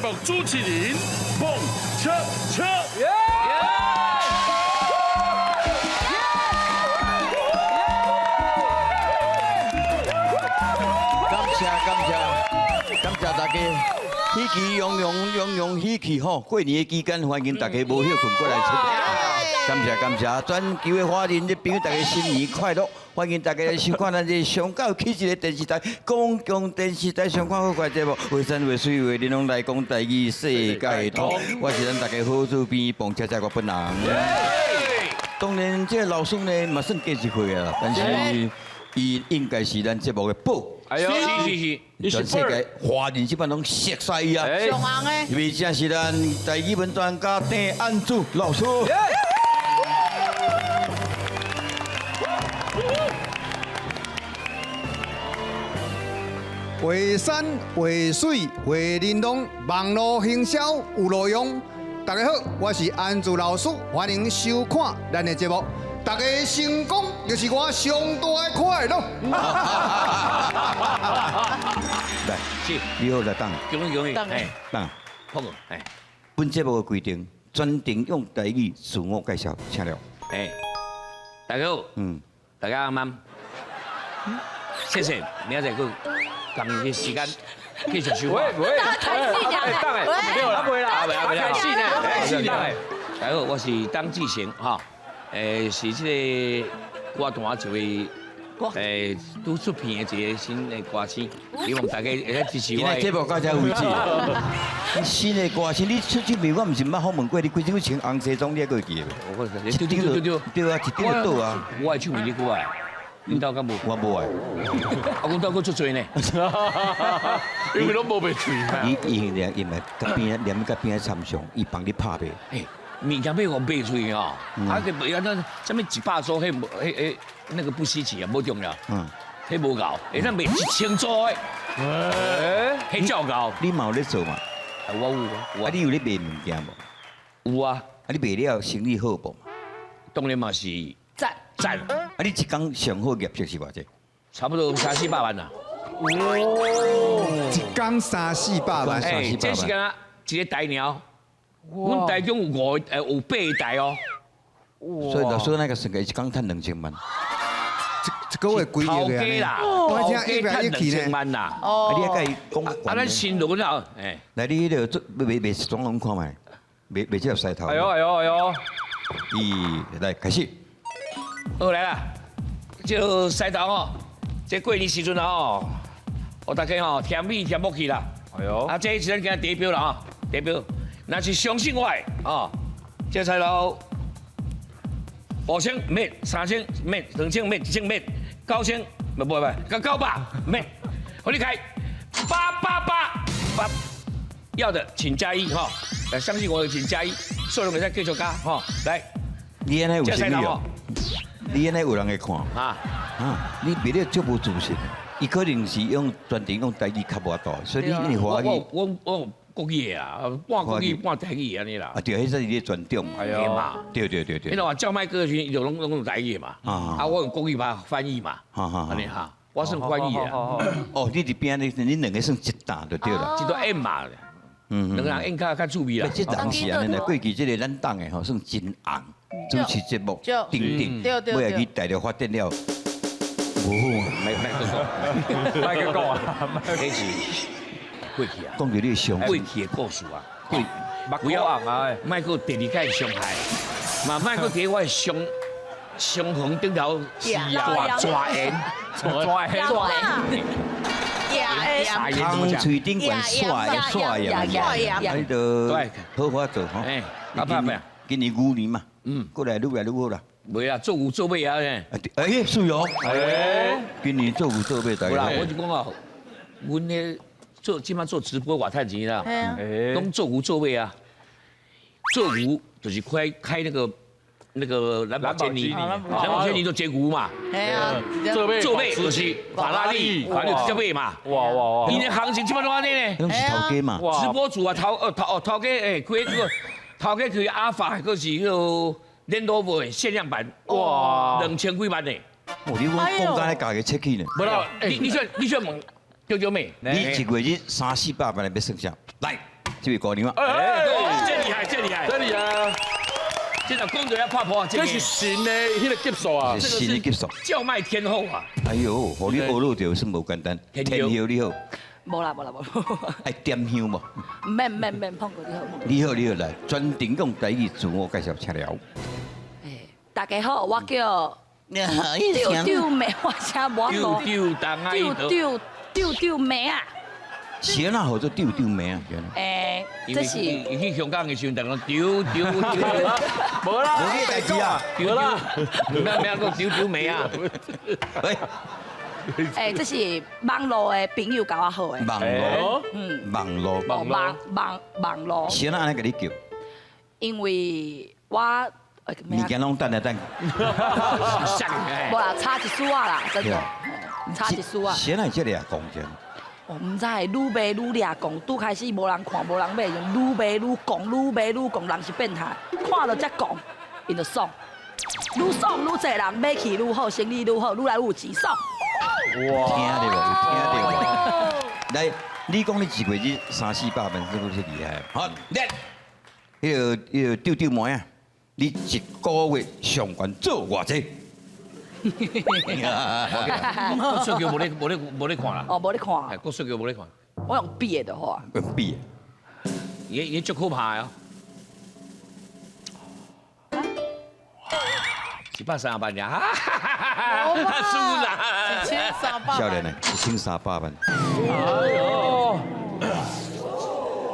目主持人彭恰恰。感謝感謝感謝大家，喜氣洋洋洋洋喜氣吼！過年的期間，歡迎大家無歇睏過來出。感謝感謝，全球的華人的朋友，大家新年快樂！歡迎大家來收看咱這個上夠氣質的電視台——公共電視台上看好看節目，畫山畫水畫恁攏來講台語世界通。我是咱大家好主編彭恰恰我本人。當然，這個老師呢嘛算過一歲啊，但是伊應該是咱節目的寶。哎呦，是是是，全世界華人這擺攏熟悉伊啊！上紅的，因為正是咱台語文專家鄭安祖老師。畫山畫水畫玲瓏，網路行銷有路用。大家好，我是安祖老師，歡迎收看咱的節目。大家成功就是我上大的快樂。來，是，你好來等，恭喜恭喜，哎，等。好個，哎，本節目的規定，全程用台語自我介紹，請了。哎，大家好，大家啱啱，謝謝，明仔載閣共個時間繼續收看。喂喂，等下，沒有啦，沒啦，開始呢，開始呢。大家好，我是董志成，哈，是這個歌壇一位，拄出片的一個新的歌星，希望大家會使支持我。今日節目到這為止。你新的歌星，你出出面我毋是毋捌訪問過你，規身穿紅西裝，你還閣會記得？我對對對對對啊，一定就倒啊。我的唱片你閣愛？恁兜敢無？我無愛。啊，阮兜閣足濟呢。因為攏無賣喙。你伊連伊咪佮邊連佮邊仔參詳，伊幫你拍賣。欸，物件欲予賣出去哦，啊，個賣啊，那啥物100組，彼無，彼彼那個不稀奇啊，無重要。彼無夠，會當賣1000組的。欸，彼照夠。你嘛有咧做嘛？我有啊。啊，你有咧賣物件無？有啊。啊，你賣了生意好無？當然嘛是讚讚。啊，你一工上好業績是偌濟？差不多三四百萬啦。哦，一工三四百萬。欸，這是敢若一個台爾。阮台中有五有八個台哦。所以老師那個算計一工賺2000萬。一個月幾億頭家啦，頭家賺2000萬啦。哦。啊，你還佮伊講？啊，咱新羅了，欸。來，你彼個做賣賣裝攏看覓，賣賣這個獅頭。哎呦哎呦哎呦！一，來開始。好來啦，這個獅頭哦，這過年時陣哦，予大家吼添米添福氣啦。哎呦！啊，這是咱今日第一標啦吼，第一標。若是相信我的哦，這獅頭5000免，3000免，2000免，1000免，9000不不不，900免，予你開8888，要的請加一哈，來相信我的請加一，數量會使繼續加哈，來，你按呢有生意哦？你按呢有人會看？啊啊，你別咧足無自信，伊可能是用專程用台語較無法度，所以你因為華語。我國語的啊，半國語半台語按呢啦。啊對，彼才是你的專長嘛。對嘛。對對對對。你若話叫賣歌時，伊就攏用台語嘛。啊，我用國語把它翻譯嘛。按呢哈，我算翻譯的。哦，你佇邊你你兩個算一擔就對啦。一段演嘛。兩個人演較較趣味啦。這人是按呢啦，過去這個咱黨的吼算真紅，主持節目，頂頂，尾仔去大陸發展了，無好啊。莫莫閣講，莫閣講啊，這是過去啊，講到你上過去的故事啊，不要啊，莫閣第二擺傷害，嘛莫閣佇我的傷傷痕頂頭抓抓緣，抓緣，抓緣，空喙頂懸煞的煞鹽，啊，你就好好做吼。哎，阿爸咩？今年牛年嘛，過來愈來愈好啦。袂啦，做牛做馬啊！哎，是哦。哎，今年做牛做馬，大家。無啦，我就講哦，阮咧做這擺做直播偌趁錢啦，攏做牛做馬啊。做牛就是開開那個藍寶堅尼，藍寶堅尼就接牛嘛。做馬做馬就是法拉利，反正就這馬嘛。哇哇哇！伊的行情這擺攏按呢呢？攏是頭家嘛。直播主啊，頭家欸，開個頭家開阿法，閣是彼個 Land Rover 的限量版。哇！2000幾萬呢。哦，你講講甲咧價格切去呢？無啦，你你選你選問叫做咩？你一個月三四百萬的欲算啥？來。這位姑娘啊，哎，這厲害，這厲害，這裡啊，這就講到要拍破，這是神的彼個級數啊，是新的級數。叫賣天后啊！哎呦，予你學落著算無簡單。天天后你好，無啦無啦無啦，愛點香無？毋免毋免毋免，碰過你好。你好你好，來，全程用台語自我介紹，請了。大家好，我叫丟丟妹，我聲無丟丟當愛丟丟丟丟妹啊！是哪號做丟丟妹啊？這是伊去香港的時陣，逐家講丟丟丟，無啦，無呢代誌啊，丟啦，咩咩講丟丟妹啊？喂，這是網路的朋友共我號的。網路，網路，網網網路。是哪按呢共你叫？因為我物件攏等來等。無啦，差一絲仔啦，真的，差一絲仔。是哪會這掠狂這？我毋知，愈賣愈掠狂，拄開始無人看，無人買，愈賣愈狂，愈賣愈狂，人是變態，看著才狂，𪜶就爽，愈爽愈濟人買去愈好，生意愈好，愈來愈有錢，爽。哇！聽著無？聽著無？來，你講你一個月三四百萬，這個是厲害。好，來，彼個丟丟妹啊，你一個月上懸做偌濟？國數據無咧看啦。哦，無咧看。國數據無咧看。我用比的就好啊。用比的。伊足可怕哦。130萬呀！輸啦！1300萬。少年的，1300萬。哎呦！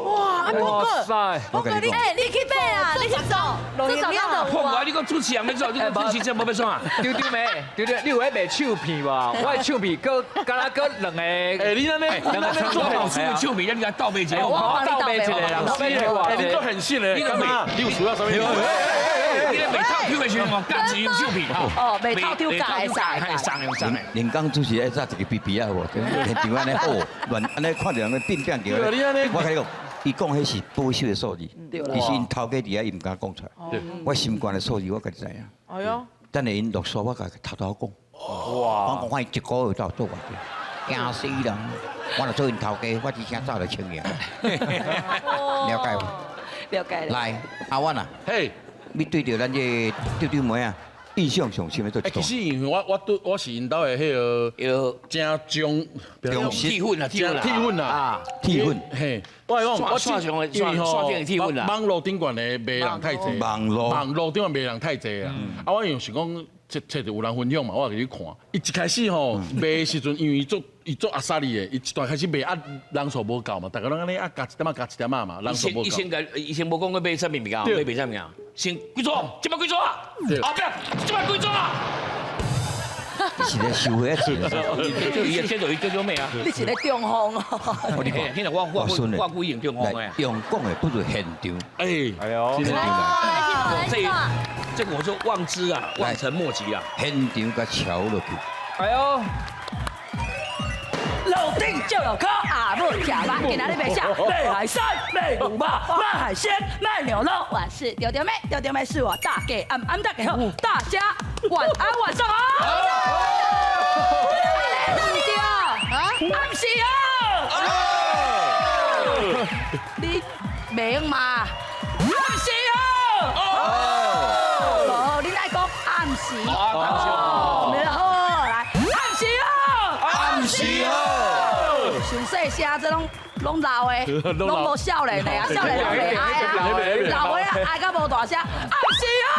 哇！哇塞！我跟你講，欸，你去買啊！你去做，這做咱就碰我，你講主持人欲做，你講主持節目欲創啊？丟丟妹，丟丟，你有咧賣唱片無？我的唱片閣敢若閣兩個。欸，你按呢，你按呢做老師的唱片，你共鬥賣一个，我鬥賣一個啦，欸，你做很信的，你幹嘛？你有需要啥物？你咧賣透抽的時陣，夾一張唱片。哦，賣透抽夾會使，送的送的。連江主持愛紮一個皮皮啊，有無？現場按呢好，亂按呢看著人咧變變叫。我共你講，伊講彼是保守的數字，其實𪜶頭家佇遐伊毋敢講出來。我心肝的數字我家己知影。哎喲，等下𪜶落煞，我共偷偷講。哇！我講看伊一個月到做偌濟，驚死人！我若做𪜶頭家，我一聲走就清去。了解無？了解。來，阿婉啊，嘿，你對著咱這個丟丟妹啊，印象上深的佗一其實因為我對我是𪜶兜的彼個真忠忠實鐵粉啊，鐵粉啊，鐵粉。嘿，我來講，我線上的線頂的鐵粉啊。網路頂懸的賣人太濟，網路網路頂懸賣人太濟啊。啊，我因為是講，冊冊著有人分享嘛，我就去看。伊一開始吼賣的時陣，因為伊做阿薩利的，伊一段開始賣啊，人數無夠嘛，逐家攏按呢啊加一點仔加一點仔嘛，人數無夠。伊先無講過買啥物物件，買賣啥物件，先幾組，這擺幾組啊？後壁這擺幾組啊？你是咧收回錢？這就伊叫做咩啊？你是咧中風哦？我你講，我我已經中風的。用講的不如現場。哎，哎呦，現場來。這個我說望之啊，望塵莫及啊。現場共敲落去。哎呦！樓頂就有顆阿母吃肉，今仔日賣啥？賣海參，賣牛肉，賣海鮮，賣牛肉。我是丟丟妹，丟丟妹是我大家暗暗大家好，大家晚安，晚上好。對啊，暗時好。你袂用嘛？暗時好。哦，你愛講暗時。哦，來，暗時好。暗時好。上細聲，這攏老的，攏無少年的啊，少年攏袂愛啊，老的愛到無大聲。暗時好，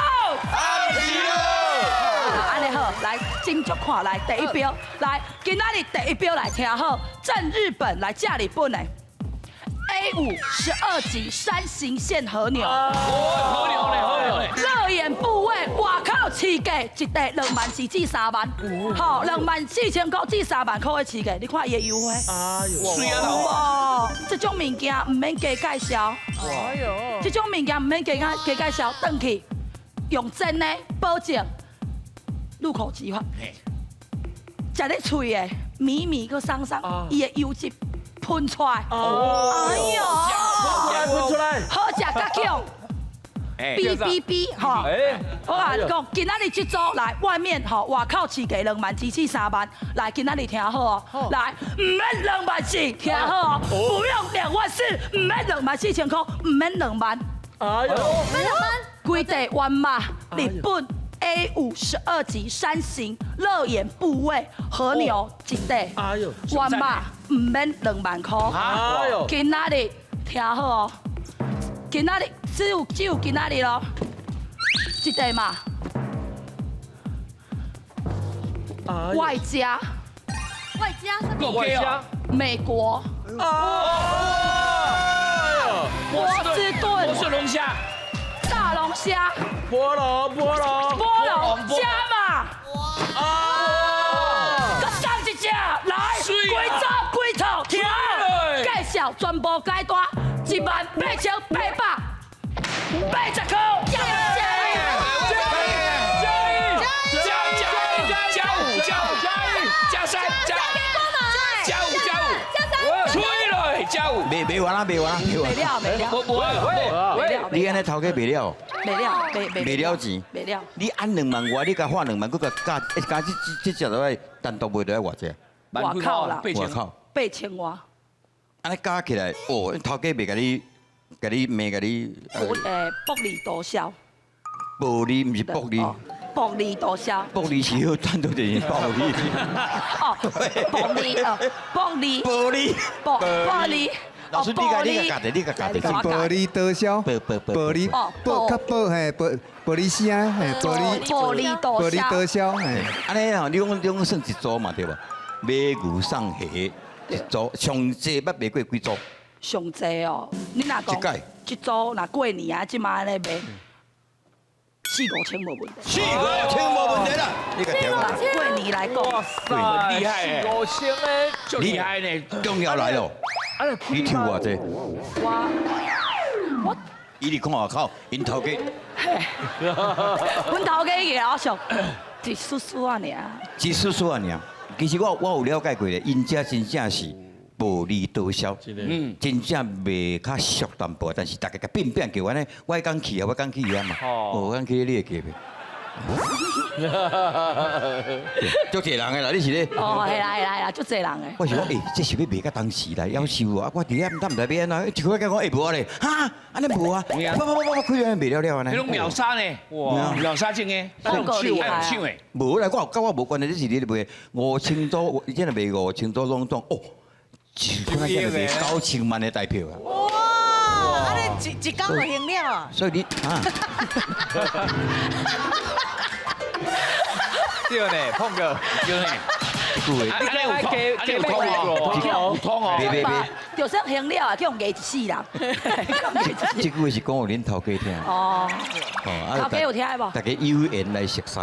暗時好。按呢好，來斟酌看來第一標，來今仔日第一標來聽好，正日本來食日本的 A5 12級山形縣和牛。和牛嘞，和牛嘞。肉眼部位，外口市價一塊2萬4至3萬，好，2萬4千塊至3萬塊的市價，你看伊的優惠。哎呦，水啊！這種物件毋免加介紹。哎呦，這種物件毋免加加介紹，轉去用煎的，保證入口即化。食咧喙的，綿綿閣鬆鬆，伊的油脂噴出來。哎呦，噴出來，好食甲強。B B B 吼。我共你講，今仔日這組來外面吼，外口市價2萬，機器3萬，來今仔日聽好哦，來毋免2萬4，聽好哦，不用2萬4，毋免2萬4千箍，毋免兩萬。哎呦，規塊原馬日本 A5 12級山形肋眼部位和牛一塊，哎呦，原馬毋免2萬箍。哎呦，今仔日聽好哦，今仔日只有今仔日咯，這塊嘛，外加外加什麼？國家美國，波士頓，波士龍蝦，大龍蝦，菠蘿菠蘿菠蘿加碼，哇，閣送一隻來，規組規套聽好，介紹全部解單，18,880箍。加加加五加五加三加加五加五加三，吹落加五，未完啦，未完啦，未完。袂了，袂了，喂袂了，你按呢頭家袂了，袂了，袂袂了錢，袂了。你按2萬外，你共換2萬，閣共加，加這這隻落來單獨賣就愛偌濟？外口啦，外口八千外。按呢加起來，哦，頭家袂共你，共你罵，共你。薄利多銷。薄利毋是薄利。薄利多銷。薄利是好單獨就是暴利。哦，薄利哦，薄利。薄利。薄薄利。老師，你共你共家己，你共家己。薄利多銷。薄利，薄較薄嘿，薄薄利死啊，嘿，薄利。薄利多銷。薄利多銷，嘿。按呢吼，你講算一組嘛對無？買牛送蝦一組，上濟捌賣過幾組？上濟哦，你若講一組，若過年啊，這馬按呢賣。四五千無問題，四五千無問題啦，你共調過年來講，哇塞，厲害，四五千咧，足厲害呢，重要來咯，你抽偌濟？我伊佇看外口，𪜶頭家，阮頭家伊個俗，一絲絲仔爾，一絲絲仔爾。其實我有了解過咧，𪜶遮真正是薄利多銷，真正賣較俗淡薄，但是大家共變變叫按呢，我敢去啊，我敢去遐嘛，我敢去你會記袂？足濟人的啦，你是咧？哦，係啦係啦係啦，足濟人的。我是講，欸，這是欲賣到當時來夭壽啊！我佇遐毋知欲按怎，一個月講欸無啊咧，哈，按呢無啊，不不不不，開了賣了了按呢。彼攏秒殺呢，哇，秒殺種的，用手用搶的。無啦，我佮我無關係，你是你咧賣5000組，伊這若賣5000組攏總哦，一可能賣9000萬的台票啊！哇，按呢一一工就還了啊！所以你啊。對呢，碰哥，對呢，句話，你有通哦，有通哦，別別別，就算還了啊，去予壓一世人。這句話是講予恁頭家聽。哦，頭家有聽無？大家有緣來熟似，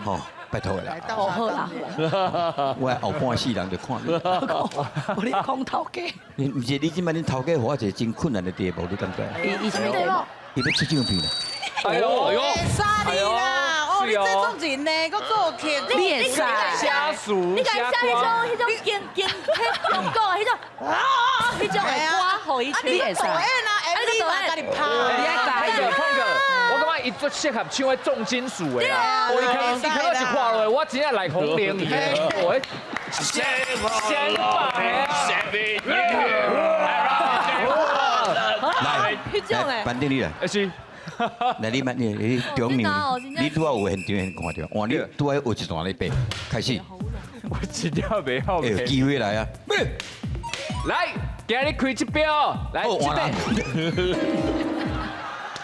吼，拜託啦。哦，好啦好啦。我後半世人就看你。我咧講頭家。你毋是你這擺恁頭家予我一個真困難的題目，你感覺？伊啥物題目？伊欲出唱片啦。哎呦哎呦，會使你啦！哦，你這種人呢，閣做客，你會使家屬，你共伊寫彼種彼種經經，彼中國彼種啊彼種的歌，予伊唱。你會使。導演啊，MV 嘛，共你拍。你愛教。碰哥，我感覺伊足適合唱彼重金屬的啦。哦，伊看伊看到一看落，我真正來紅臉去。我先來，來，班長你來。是。來，你慢，你你中年，你拄仔有現場現看著，哇！你拄仔學一段咧爬，開始。我一點袂曉。欸，機會來啊！來，今日開這標，來，這邊。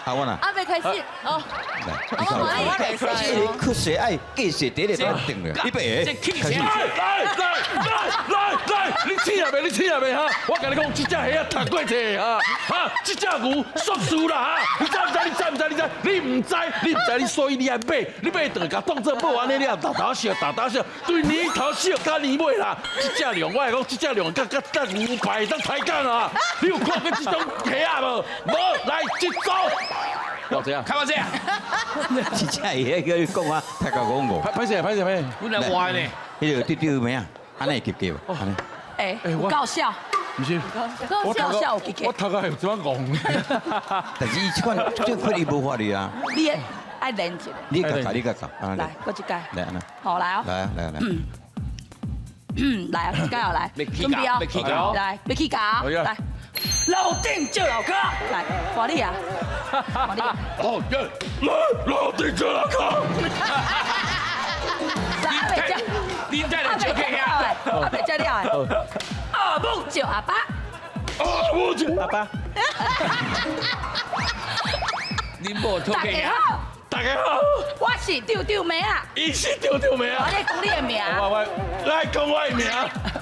啊，我啦。阿未開始哦。來，我袂使。這個愛繼續佇咧等了，你別。開始。來來來來來，你醒了未？你醒了未？哈！我共你講，這隻蝦仔讀過冊哈，哈！這隻牛縮輸啦哈！你知毋知？你知毋知？你知？你毋知？你毋知？你所以你愛買，你買轉共當做報按呢，你也沓沓笑，沓沓笑，對年頭笑到年尾啦。這隻量，我來講，這隻量佮佮佮牛排當抬槓啊！你有看過這種蝦仔無？無，來這組。偌濟啊？開玩笑。這隻蝦叫你講啊，太甲講五。歹勢，歹勢，歹勢。本來歪呢。彼個對對咩啊？按呢會及格無？按呢。欸，有夠痟。毋是，我头有我头壳系怎样讲？但是伊这款这款伊无法律啊。你爱练一下。你教教，你教教。来，搁一届。来，安好来哦。来啊，来啊，来。来啊，这届又来。准备哦。来，要起价。来。老丁救老哥，来，华丽啊，华丽。哦耶，来，老丁救老哥。你带来就可以啊，阿伯吃了的。阿母叫阿爸。阿母叫阿爸。你无大家好，大家好，我是丢丢妹啊。伊是丢丢妹啊。我咧讲你的名。我来讲我的名。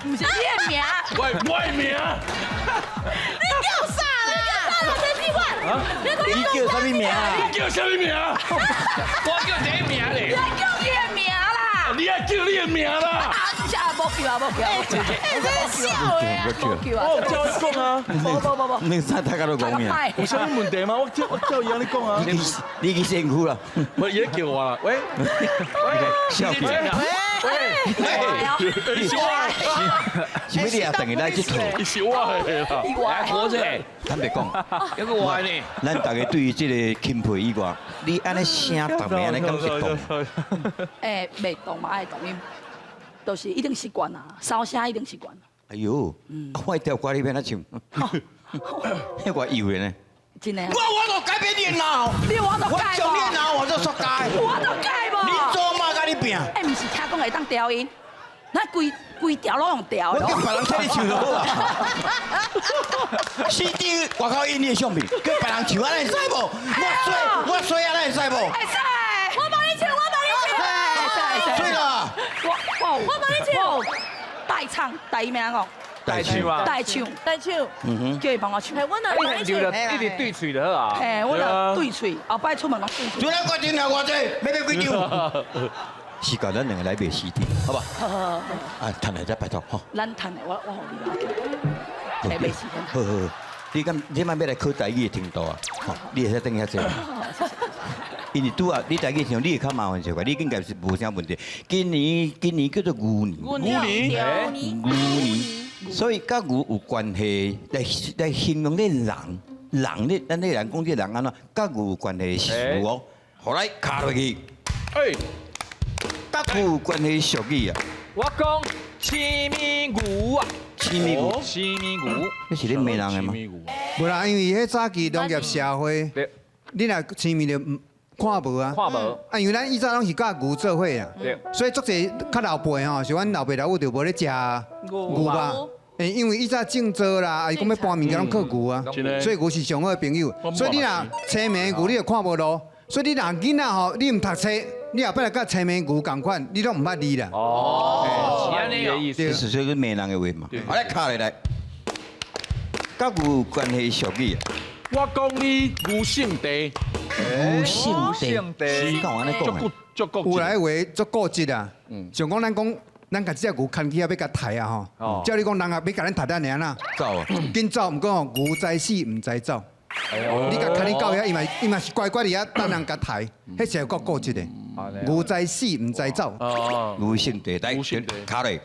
毋是你的名。我的名。你叫啥啦？你叫啥物名？你叫啥物名？我叫第一名咧。你叫你的名啦。你爱叫你的名啦。啊，无叫啊，无叫。哎，真笑的啊！无叫啊。我有照你讲啊。无无无无。你啥大家都讲名。有啥物问题吗？我照伊按呢讲啊。你去身躯啦。无，伊咧叫我啦。喂。喂。笑屁。喂。喂。是我。是欲你也等于来𨑨迌。是我的啦。还活着。坦白讲，犹阁活呢。咱大家对于这个钦佩以外，你按呢声逐暝按呢敢会动？欸，袂动嘛爱动，因就是一定习惯啊，烧声一定习惯。哎呦，我条歌你欲按怎唱？彼偌油的呢？真的。我我都改变你脑，你我都改我上你脑，我就说改。我都改无。你做嘛佮你拼？欸，毋是听讲会当调音，咱规规条拢用调的。我叫别人替你唱就好啊。CD 外口印你的相片，叫别人唱，按呢会使无？我衰，我衰，按呢会使无？会使。我帮你唱，我帮你唱。会使会使。对啦。我帮你唱。代唱，台语欲按怎讲？代唱啊！代唱，代唱。嗯哼。叫伊帮我唱。一直一直对嘴就好啊。嘿，我就对嘴，后摆出门拢对嘴。昨天决定了偌济，欲买几张？是共咱两个来卖 CD，好吧？好好好。啊，趁来再拜托吼。咱趁的，我予你啦。来卖 CD。好好好，你敢你这摆欲来考台语的程度啊？吼，你会使等遐济。因为拄啊，你台语唱，你会较麻烦一寡，你应该是无啥问题。今年叫做牛年。牛年。牛年。所以佮牛有关系，来形容这人，人咧，咱这人讲这人按怎，佮牛有关系的事哦。好来，卡落去。哎。佮牛有关系的俗语啊。我讲青面牛啊。青面牛。青面牛。那是咧骂人的吗？无啦，因为彼早期农业社会，你若青面就看无啊。看无。啊，因为咱以前拢是佮牛做伙啊。所以足济较老辈吼，是阮老爸老母就无咧食牛肉。欸，因为以前种稻啦，啊是讲欲搬物件拢靠牛啊，所以牛是上好的朋友。所以你若青暝牛，你就看无路。所以你若囡仔吼，你毋读册，你后壁来佮青暝牛仝款，你拢毋捌字啦。哦，是按呢意思。这是说骂人的话嘛。好来，卡落来，佮牛有关系俗语。我讲你牛性地，牛性地，是敢有按呢讲的？有来话足固执啊，像讲咱讲。咱共这只牛牵起来欲共刣啊吼！照你讲，人也欲共咱刣咱尔啦。走，紧走，毋过吼，牛知死毋知走。你共牵伊到遐，伊嘛是乖乖伫遐等人共刣，彼是有够固执的。牛知死毋知走。牛性地，来，卡咧。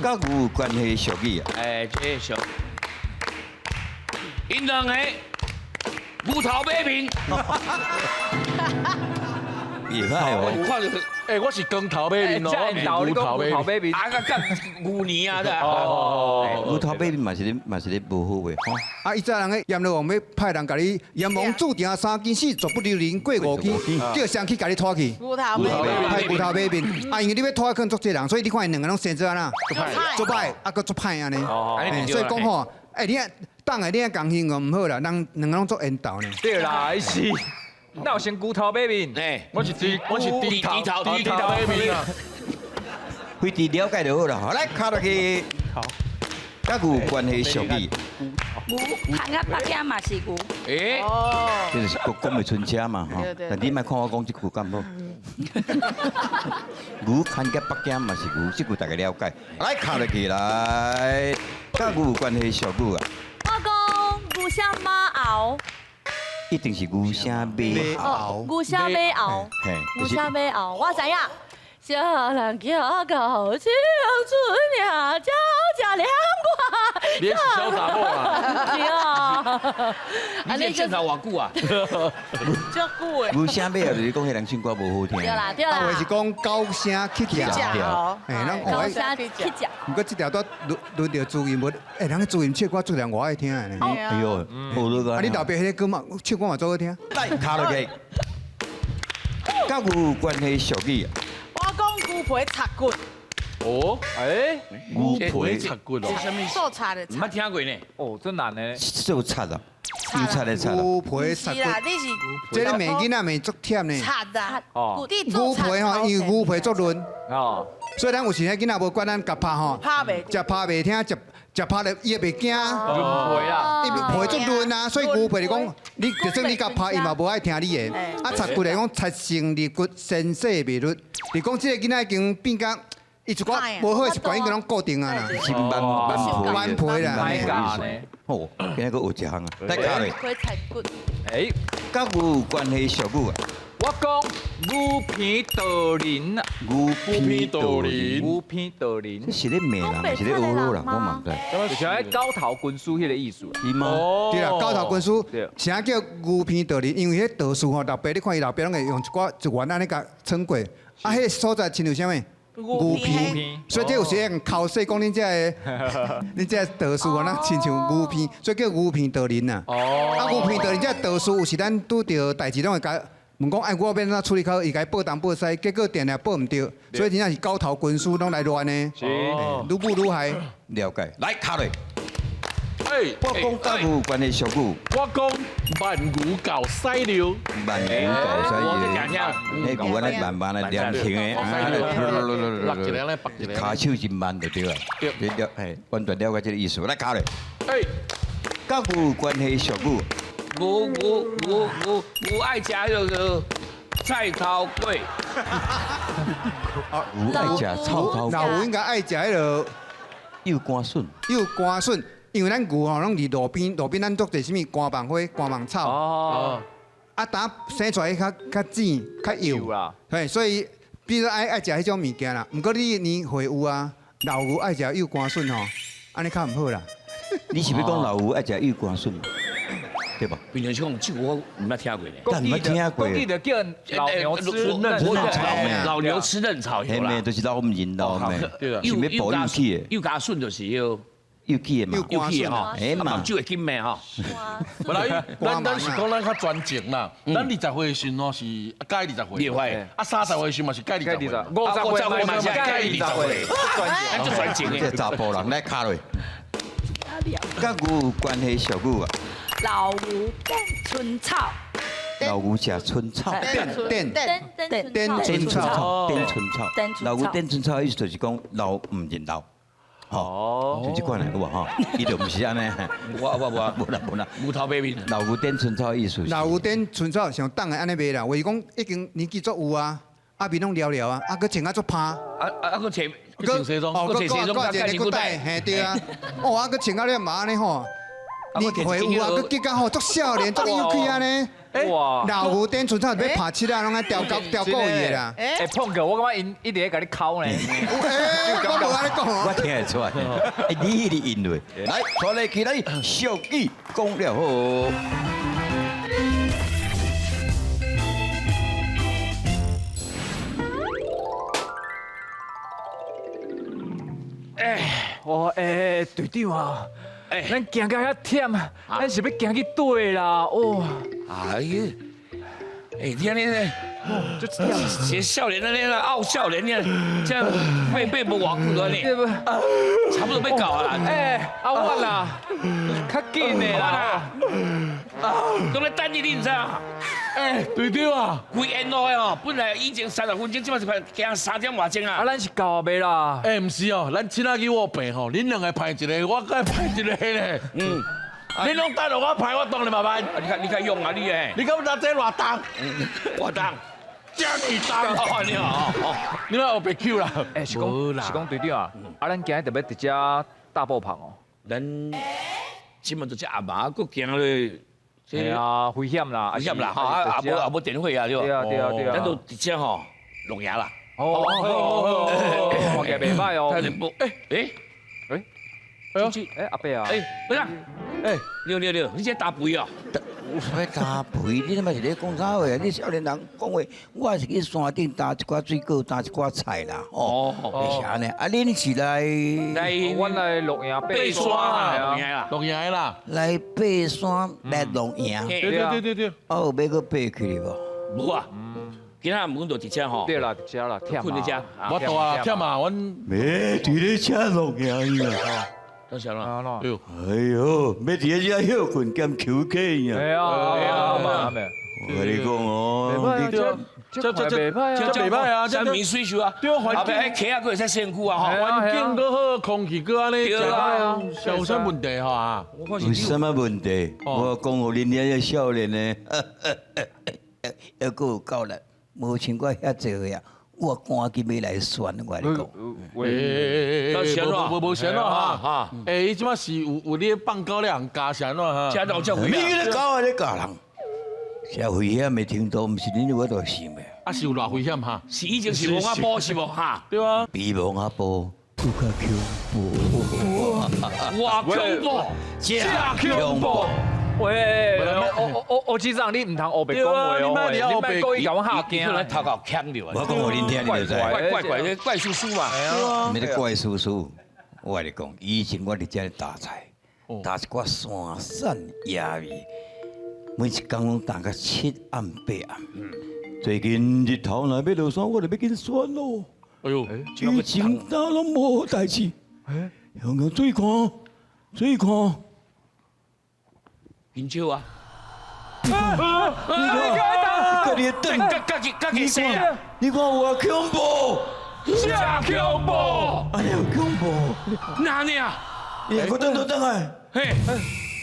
佮牛有关系俗语啊？哎，这俗。𪜶两个牛头马面。也歹哦。看著，欸，我是光头马面哦，我牛头马面。啊，佮牛年啊，哦，牛头马面嘛是咧无好话吼。啊，以前人个阎罗王欲派人共你，阎王注定三更死，绝不留人过五更，叫谁去共你拖去？牛头马面，派牛头马面。啊，因为你欲拖可能足济人，所以你看𪜶两个拢生做按怎？足歹，啊，阁足歹按呢。所以讲吼，欸，你啊，党的你啊共形容毋好啦，人两个拢足缘投呢。对啦，是。那有先牛头马面，哎，我是猪头猪头马面啊。非常了解就好啦。好来，卡落去。好。佮牛有关系俗语。牛，牵到北京嘛是牛。欸。哦。这就是讲袂顺车嘛，吼。但你莫看我讲这句敢好？牛牵到北京嘛是牛，这句大家了解。来，卡落去来，佮牛有关系俗语啊。我讲牛声马后。一定是牛声马后。牛声马后。牛声马后，我知影。啥人行到青春也鸟只两挂。你是小查某啊？对啊，你这镜头偌久啊？足久的。牛声尾啊，就是讲彼人唱歌无好听。对啦对啦。啊，话是讲九声起跳。哎，咱九声起跳。毋过这条都轮轮著朱银无，哎，人朱银唱歌自然我爱听的呢。哎呦，好多啊，你老爸彼个歌嘛，唱歌嘛足好听。来，卡落去。佮有关系俗语啊？我讲牛皮擦骨。哦，哎，牛皮擦骨哦，做贼的，毋捌听过呢。哦，真难呢。做贼啊，有贼的贼啊。牛皮擦骨，你是这个骂囡仔骂足忝呢。贼啊，哦，牛皮吼，因为牛皮足嫩。哦，所以咱有时阵囡仔无管咱共拍吼，拍袂，食拍袂听，食食拍了伊会袂惊。牛皮啦，伊皮足嫩啊，所以牛皮就讲，你就算你共拍，伊嘛无爱听你的。啊，贼骨来讲，贼成立骨，先世未律，就讲这个囡仔已经变甲。伊一寡无好的习惯，应该拢固定啊啦。是慢慢慢皮啦，歹教呢。哦，今日阁学一项啊，来教咧。哎，佮有关系俗语啊。我讲牛皮道人啊，牛皮道人，牛皮道人。这是咧骂人，还是咧呵咾人？我嘛毋知。就像彼高头军师彼个意思。是吗？对啦，高头军师，啥叫牛皮道人？因为彼道士吼，老爸你看伊老爸拢会用一寡一圆按呢共穿过，啊，彼个所在亲像啥物？牛皮，所以这有时会口说讲恁这个，恁这个道士啊，亲像牛皮，所以叫牛皮道人呐。哦。啊，牛皮道人这道士有时咱拄著代志，拢会共问讲，哎，我欲按怎处理较好？伊共伊报东报西，结果定定报毋著，所以真正是高头军师拢来乱的。是。愈舞愈害。了解。来，卡落。哎，我讲佮有关的俗语。我讲慢牛猴屎尿，慢牛猴屎尿，彼牛按呢慢慢的连成的，啊，落一个咧，拔一个，跤手真慢就对了。对，了，嘿，完全了解这个意思。来，卡咧。哎，佮有关系俗语。牛牛牛牛牛爱食彼个菜头粿。牛爱食臭头粿。老牛应该爱食彼个幼肝笋。幼肝笋。因为咱牛吼拢伫路边，路边咱足济啥物肝棒花、肝棒草。哦。啊，胆生出来较较浅、较幼啦。嘿，所以比如爱爱食彼种物件啦。毋过你年岁有啊，老牛爱食幼肝笋吼，按呢较毋好啦。你是欲讲老牛爱食幼肝笋，对吧？平常时讲这句我毋捌听过呢。但毋捌听过。国语就叫老牛吃嫩草，老牛吃嫩草。嘿咩，就是老毋认老咩。对啊。是欲保幼气的。幼肝笋就是要。幼气的嘛，幼气的吼，哎嘛，目睭会紧的吼。本来咱咱是讲咱较专情啦，咱20岁的时阵是改20岁，啊30岁的时嘛是改20岁，50岁嘛是改20岁，咱足专情的。这查埔人来敲落，佮牛有关系俗语啊。老牛变春草，老牛食春草，电电电春草，电春草，老牛电春草意思就是讲老毋认老。哦，就这款的有无吼？伊就毋是按呢。无无无，无啦无啦。牛头马面。老牛点春草意思。老牛点春草上当的按呢卖啦，话是讲已经年纪足有啊，啊面拢了了啊，啊阁穿啊足芳。啊啊阁穿，阁穿西装，阁穿西装，阁一个领带，嘿对啊。哦啊阁穿啊了嘛按呢吼，年岁有啊，阁结甲吼足少年，足有气按呢。哇！老牛点春草欲拍漆啊，拢爱调高调故意的啦。哎，碰哥，我感觉𪜶一直咧共你哭呢。哎，我无按呢讲我听会出来。哎，你彼个音乐，来，带来起来，俗语讲了好。哎，我哎队长啊，哎，咱行到遐忝，咱是欲行去佗啦？哦。哎呀，哎，你按呢，就这样，这少年按呢啦，傲少年呢，这样爬无偌久按呢，差不多欲到啊啦。哎，阿万啦，较紧的啦，拢咧等你，你毋知影？哎，队长啊，规沿路的吼，本来以前30分钟，这摆是行3点外钟啊。啊，咱是到未啦？哎，毋是哦，咱凊彩去我有病吼，恁两个排一个，我阁排一个咧。嗯。你拢等予我排，我当然嘛慢。你较你较勇啊你诶！你感觉这偌重？偌重？这尔重！你好，哦，你莫黑白 Q 啦。哎，是讲是讲队长啊，啊，咱今日特别伫遮大步旁哦。咱这摆就遮暗暝，阁行咧。对啊，危险啦，危险啦，哈，啊，也无也无电火啊，对吧？对啊，对啊，对啊。咱就伫遮吼露营啦。哦，看起来袂䆀哦。哎哎哎，哎呦，哎阿伯啊，哎，不是，哎，六六六，你這打肥哦？我打肥，你他媽是咧講啥話啊？你少年人講話，我是去山頂擔一寡水果，擔一寡菜啦。哦，是按呢。啊，恁是來來，阮來露營爬山啦，露營啦，來爬山來露營。對對對對對。啊，有欲閣爬去無？無啊。今仔毋阮就佇遮吼。對啦，佇遮啦，忝睏佇遮。我到啊，忝啊，阮。咩？佇咧遮露營啊？多謝啦。哎呦，哎呦，欲佇咧遮歇睏兼休憩呀。係啊，係啊，我共你講哦，你這這這袂歹啊，這袂歹啊，這山明水秀啊，對啊，環境，溪仔閣會使身軀啊，吼，環境閣好，空氣閣按呢，對啊，有啥問題吼？有啥物問題？我講予恁遐少年的，猶閣有夠力，無像我遐濟歲啊。我趕緊欲來選，我共你講。欸，無無無啥咯哈。欸，伊這擺是有有咧放狗咧人教啥咯哈？遮都遮危你咧狗啊咧教人，遮危險的程度，毋是恁有法度想的。啊，是有偌危險哈？是以前是墓仔埔是無哈？對啊。比墓仔埔閣較恐怖。哇，恐怖！遮恐怖！喂，歐歐局長，你毋通烏白講話哦，你莫故意共阮嚇驚，咱頭殼嗆著啊！我講予恁聽，你就知。怪怪怪，怪叔叔嘛。咩咧怪叔叔？我共你講，以前我佇遮咧擔菜，擔一寡山產野味，每一工攏擔到七暗八暗。最近日頭若欲落山，我就欲緊選囉。哎呦，以前擔攏無代誌。雄雄注意看，注意看。緊少啊！你看，你等，家己家己洗啊！你看有偌恐怖，真恐怖！哎呀，恐怖！哪呢啊？你閣轉倒轉來，嘿，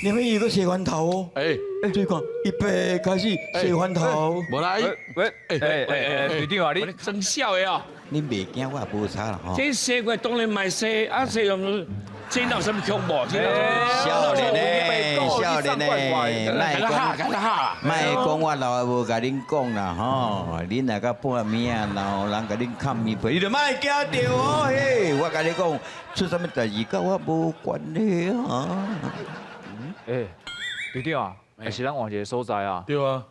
你們伊閣洗翻頭哦。哎，注意看，伊爬開始洗翻頭。無啦，喂，哎哎哎，隊長啊，你真痟的哦！你袂驚我也無差啦吼。這洗過當然嘛洗，啊洗用。這哪有啥物恐怖？少年呢，少年呢，莫講，莫講我老的無共恁講啦吼，恁若到半暝啊，若有人共恁崁物皮，你就莫驚著哦嘿！我共你講，出啥物代誌佮我無關係啊。欸，隊長啊，還是咱換一個所在啊？對啊。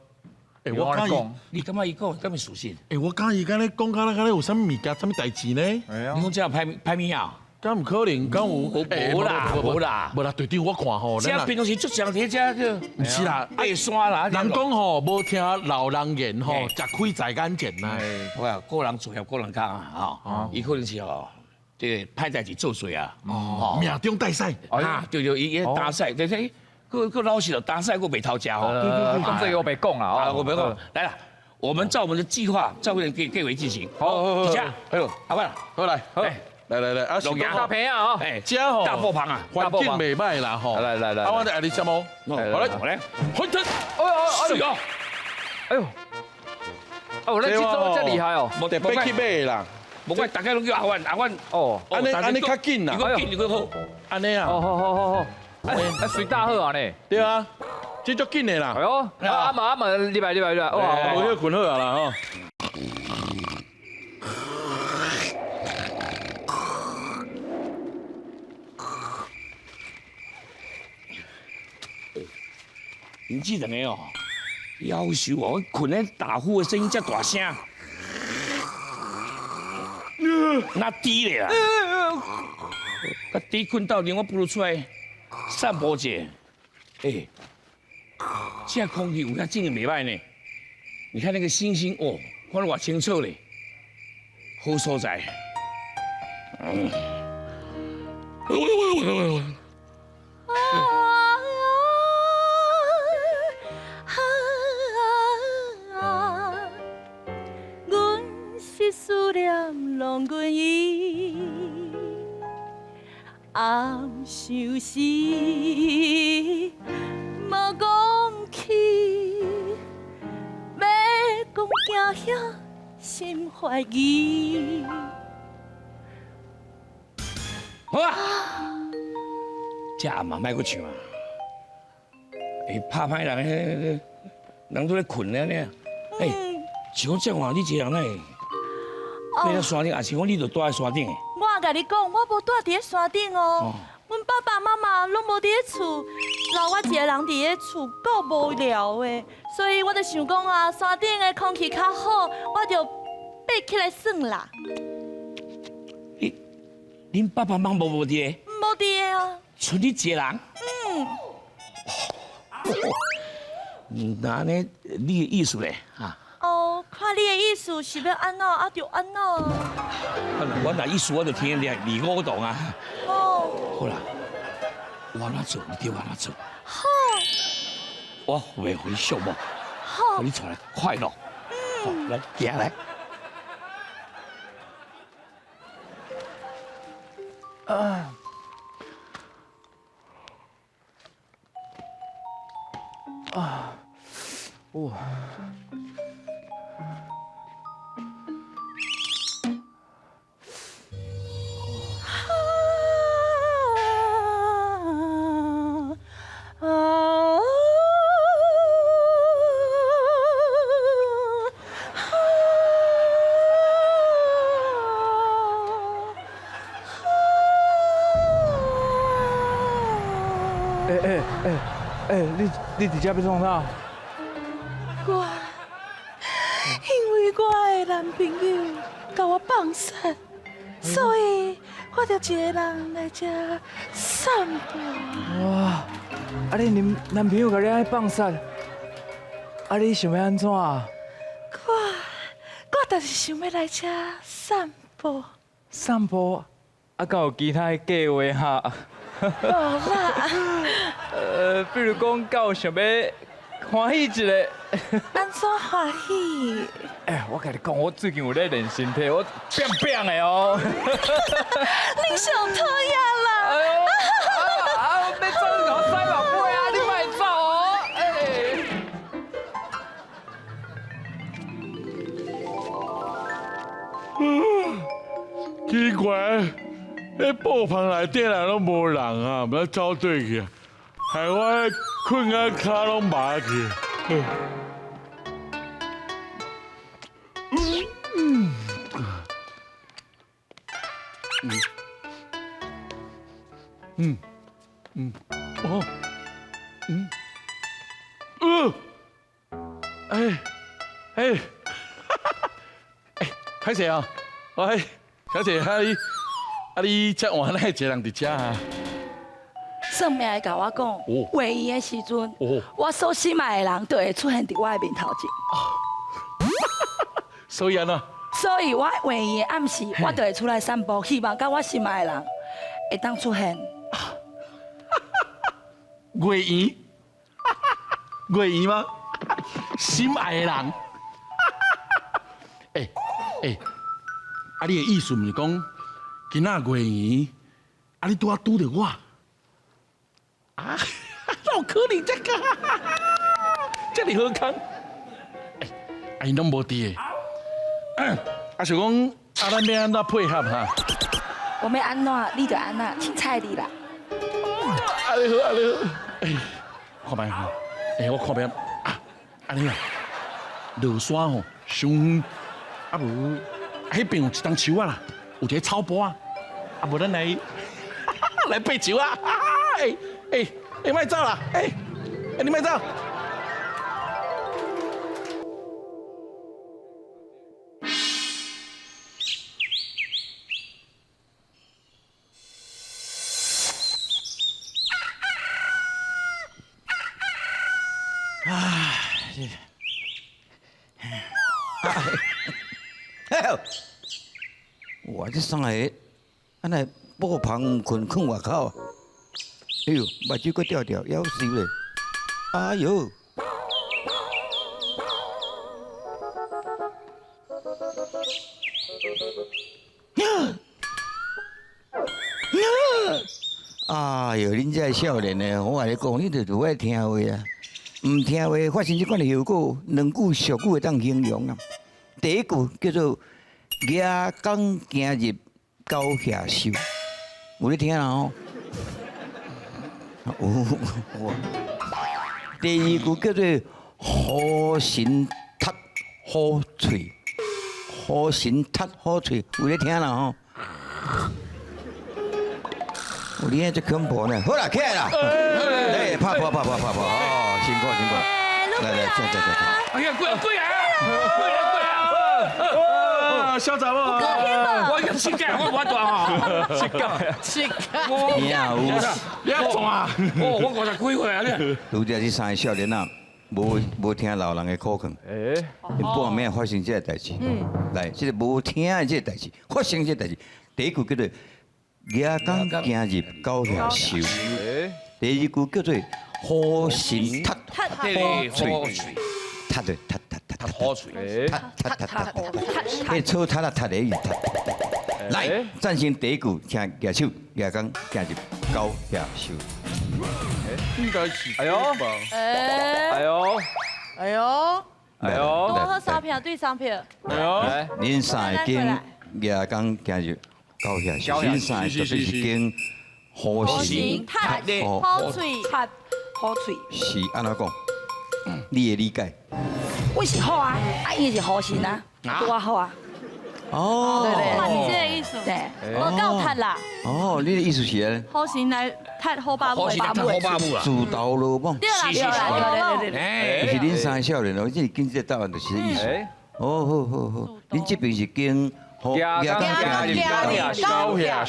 欸，我佮伊，你感覺伊講敢是事實？欸，我佮伊敢若講敢若敢若有啥物物件、啥物代誌呢？你講這歹歹物啊？敢毋可能？敢有？無啦，無啦，無啦！隊長，我看吼，這平常時足常佇遮叫，毋是啦，爬山啦。人講吼，無聽老人言吼，食虧在眼前啦。我啊，個人做業，個人講啊，吼，伊可能是吼，這個歹代誌做衰啊，命中帶賽，啊，對對，伊伊打賽，但是閣閣老實了，打賽閣袂偷食吼。講這個我袂講啦，啊，我袂講。來啦，我們照我們的計劃，照我們計計劃進行。好，好，哎呦，阿伯，好來，好。來來來，啊，露營大棚啊，哎，遮吼大波旁啊，環境袂歹啦吼。來來來，啊，我來你什麼？好來，好來，回騰，哎呦哎呦，哎呦，哦，咱這組遮厲害哦，特別去買啦，無怪大家攏叫阿婉阿婉，哦，按呢按呢較緊啦，伊閣緊伊閣好，按呢啊，好好好好好，哎，水大好啊呢，對啊，這足緊的啦，哎呦，阿媽阿媽，入來入來入來，哇，無歇睏好啊啦吼。恁這兩個哦，夭壽哦，睏咧打呼的聲音遮大聲，那低咧啦，佮豬睏鬥陣，我不如出來散步者。欸，這空氣有遐淨的袂歹呢。你看那個星星哦，看得偌清楚咧，好所在。思念攏阮伊，暗相思无讲起，欲讲惊遐心怀疑。好啊，這暗嘛莫閣唱啊！欸，拍歹人，彼人都咧睏咧呢。欸，像講這話，你一個人哪會？爬到山頂，抑是講你就蹛佇山頂的？我共你講，我無蹛佇咧山頂哦，阮爸爸媽媽攏無佇咧厝，留我一个人佇咧厝夠無聊的，所以我就想講啊，山頂的空氣較好，我就爬起來耍啦。你，恁爸爸媽媽無佇咧？無佇咧啊。賰你一个人？嗯。那呢？你的意思咧？哈？哦，看你的意思是欲按怎，啊就按怎。我若意思我就聽你二五堂啊。哦。好啦，我按怎做，你就按怎做。好。我會回秀無？好。予你帶來快樂。好，來行來。啊。啊。哇。欸欸欸，你佇遮欲創啥？我因為我的男朋友共我放殺，所以我就一个人來遮散步。哇！啊，你恁男朋友共你按呢放殺，啊，你想欲按怎？我就是想欲來遮散步。散步？啊，敢有其他的計劃哈？無啦。比如講，敢有想欲歡喜一下？按怎歡喜？欸，我共你講，我最近有咧練身體，我變變的哦。你上討厭啦！哎喲，啊，欲走你共我使目尾啊！你莫走哦！欸。奇怪，彼布棚內底人攏無人啊，毋知走佗去啊，害我睏啊跤攏麻去。嗯嗯哦嗯哎哎哎，歹勢啊！喂，小姐，啊你啊你遮晚哪會一个人佇遮啊？算命的共我講，月圓的時陣，我所心愛的人就會出現佇我的面頭前。所以按怎？所以我月圓的暗時，我就會出來散步，希望佮我心愛的人會當出現。月圓？月圓嗎？心愛的人？欸欸，啊你的意思毋是講，今仔月圓，啊你拄仔拄著我？啊，哪有可能這個？這麼好康？欸，啊𪜶攏無佇的，啊想講，啊咱欲按怎配合哈？我欲按怎，你就按怎，凊彩你啦。按呢好，按呢好。欸，看覓吼，欸，我看覓啊，按呢啦，落山吼，傷遠，啊無，彼邊有一棟樹仔啦，有一个草坡啊，啊無咱來來爬樹啊，欸欸欸，莫走啦，欸欸，你莫走。哎呦！哇，這三個按呢布棚睏囥外口啊！哎喲，目睭閣吊吊，夭壽咧！哎喲！哎喲，恁這少年的，我共你講，你就是愛聽話啊！毋聽話發生這款的後果，兩句俗語會當形容啊。第一句叫做“蜈蚣行入狗下獸”，有咧聽啦吼？有有。第二句叫做“虎神踢虎喙”，虎神踢虎喙，有咧聽啦吼？你遐足恐怖呢。好啦，起來啦，來拍破拍破拍破，哦，辛苦辛苦。來來，坐坐坐坐。哎呀，過來過來過來過來！啊，痟查某，我一膝蓋，我無法度吼，膝蓋，膝蓋，你也有，你要怎啊？哦，我50幾歲啊你。拄才這三个少年仔，無聽老人的苦勸，𪜶半暝發生這个代誌。來，這个無聽的這个代誌，發生這个代誌，第一句叫做蜈蚣行入狗額岫，第二句叫做虎神踢虎喙，踢的踢踢踢踢虎喙，踢踢踢踢，彼草踢啊踢的伊踢。來，贊成第一句，請舉手，蜈蚣行入狗額岫。應該是。哎呦，哎呦，哎呦，哎呦，多喝3票對3票。哎呦，恁三个揀蜈蚣行入狗額岫，恁三個特別是揀虎神踢虎喙，踢虎喙。是按怎講？你的理解？我是虎啊，啊伊是虎神啊，拄仔好啊。哦，對對，是這個意思。對，無夠踢啦。哦，你的意思是按呢？虎神來踢虎爸母，虎神踢虎爸母啦。自投羅網。對啦對啦對對。就是恁三个少年哦，這是揀這個答案就是這個意思。哦，好好好，恁這邊是揀蜈蚣行入狗額岫，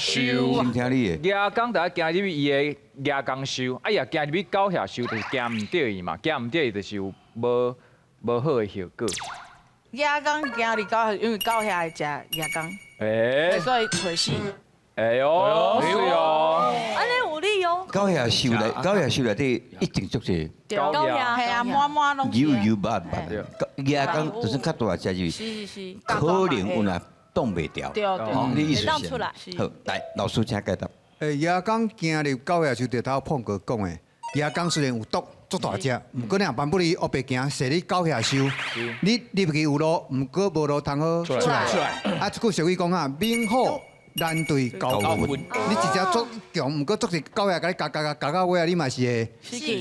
先聽你的。蜈蚣就愛行入去伊的蜈蚣岫，啊伊若行入去狗額岫，就是行毋著伊嘛，行毋著伊就是有無好的後果。蜈蚣行入狗額，因為狗額會食蜈蚣，所以揣死。哎呦，是哦，按呢有理哦。狗額岫內，狗額岫內底一定足濟。狗額，係啊，滿滿攏。油油肉肉，蜈蚣就算較大隻就是，可能有若擋袂牢。對對，你意思是？好，來，老師請解答。蜈蚣行入狗額岫，就頭碰哥講的，蜈蚣雖然有毒，足大隻，毋過你若萬不離烏白行，踅你狗額岫，你入去有路，毋過無路通好出來。啊，這句俗語講啊，猛虎難對狗糞。你一隻足強，毋過足濟狗額共你咬咬咬咬到尾仔，你嘛是會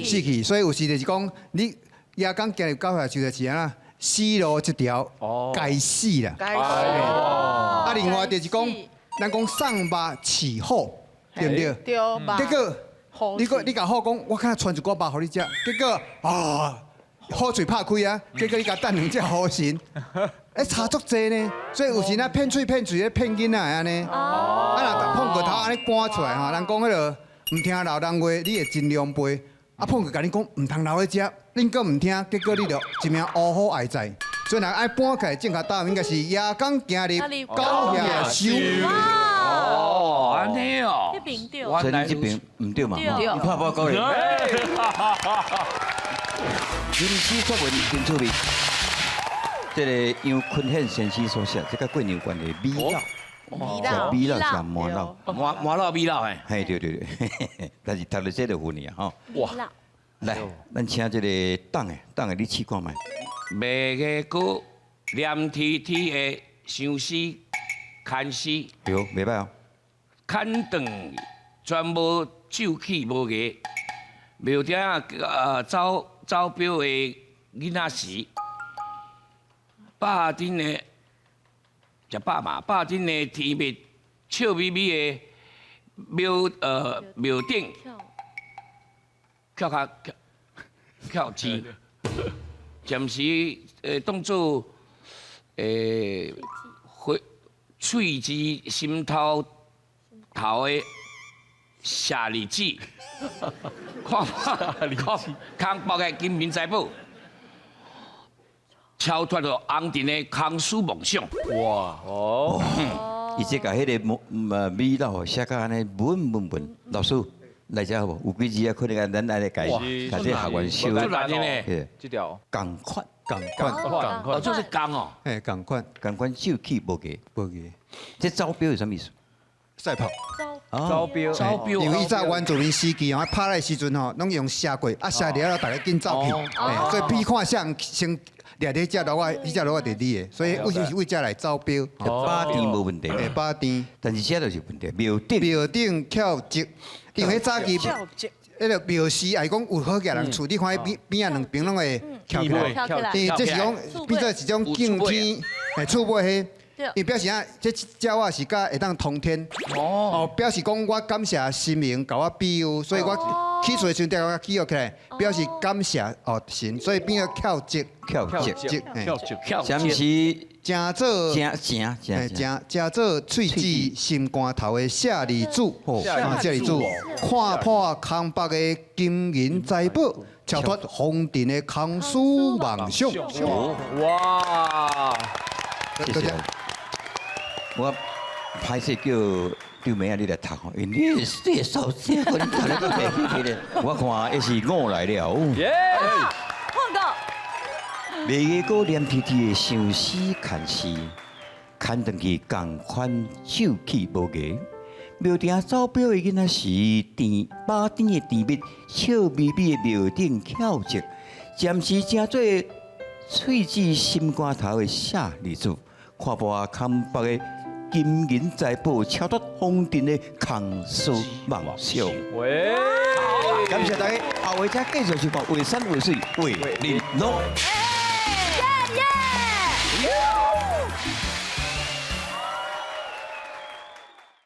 死去。所以有時就是講，你蜈蚣行入狗額岫就是按怎，死路一條，該死啦。該死。啊，另外就是講，咱講送肉飼虎，對毋對？對。結果。你閣你共虎講，我敢賰一寡肉予你食，結果啊，虎喙拍開啊，結果你共擲兩隻虎神，欸差足濟呢，所以有時咱騙喙騙喙咧騙囡仔按呢，啊若碰過頭按呢搬出來吼，人講彼个毋聽老人話，你會真狼狽。啊碰過共你講毋通留咧遮，恁閣毋聽，結果你就一命烏虎愛在。所以若愛搬起來正確答案應該是蜈蚣行入狗額岫。哦，按呢哦，這邊對，所以你這邊毋對嘛？你拍報告咧。吟詩作文真趣味。這个楊坤憲先生所寫，這佮過年有關係，米滷，食米滷食麻滷，麻滷米滷嘿。嘿對對對，但是讀著這就有呢吼。哇！來，咱請這个董的，董的你試看覓。賣个閣黏貼貼的相思牽絲。對，袂䆀哦。砍斷全無皺氣無牙，廟頂啊走標的囡仔時，饱陣的食飽嘛，飽陣的甜蜜笑眯眯的廟頂，翹較翹錢，暫時當做花喙舌心頭頭的舍利子，看看空腹的金銀財寶，超脫了紅塵的空虛夢想。哇哦！伊這共彼个米滷寫甲按呢穩穩穩。老師來遮好無？有幾字啊？可能咱愛來共共這學員小。足難的呢，這條。仝款，仝款，仝款，哦，就是仝哦。嘿，仝款，仝款，手氣無價，無價。這走標是啥物意思？賽跑。走標，走標。因為以前原住民時期吼，拍獵時陣吼，攏用射過，啊射了後，逐家緊走去，所以比看誰先掠佇彼隻驢仔，彼隻驢仔就是你的，所以為是為這來走標。飽甜無問題，飽甜。但是這就是問題，廟頂廟頂翹石，因為彼早期，彼个廟師也講有好額人厝，你看彼邊邊仔兩邊攏會翹起來，因為這是講變做一種敬天，厝尾彼。伊表示啊，這鳥仔是佮會當通天。哦，表示講我感謝神明共我庇佑，所以我起厝的時陣我記錄起來，表示感謝哦神，所以變做翹節。翹節，節，翹節，翹啥物是誠做正正正誠誠做喙舌心肝頭的舍利子，吼，舍利子，看破空北的金銀財寶，超脫紅塵的空思妄想。哇！謝謝。我歹勢叫劉妹仔你來讀吼，因為你的手寫你讀得閣袂記得。我看彼是我來了。耶！換個。袂過黏貼貼的相思牽絲，牽轉去仝款手氣無牙。廟埕走表的囡仔時，甜飽甜的甜蜜，笑眯眯的廟頂翹節，暫時成做喙舌心肝頭的舍利子，看破空北的金銀財寶，超脫紅塵的空思妄想。喂！感謝大家，後尾才繼續收看《畫山畫水畫玲瑯》。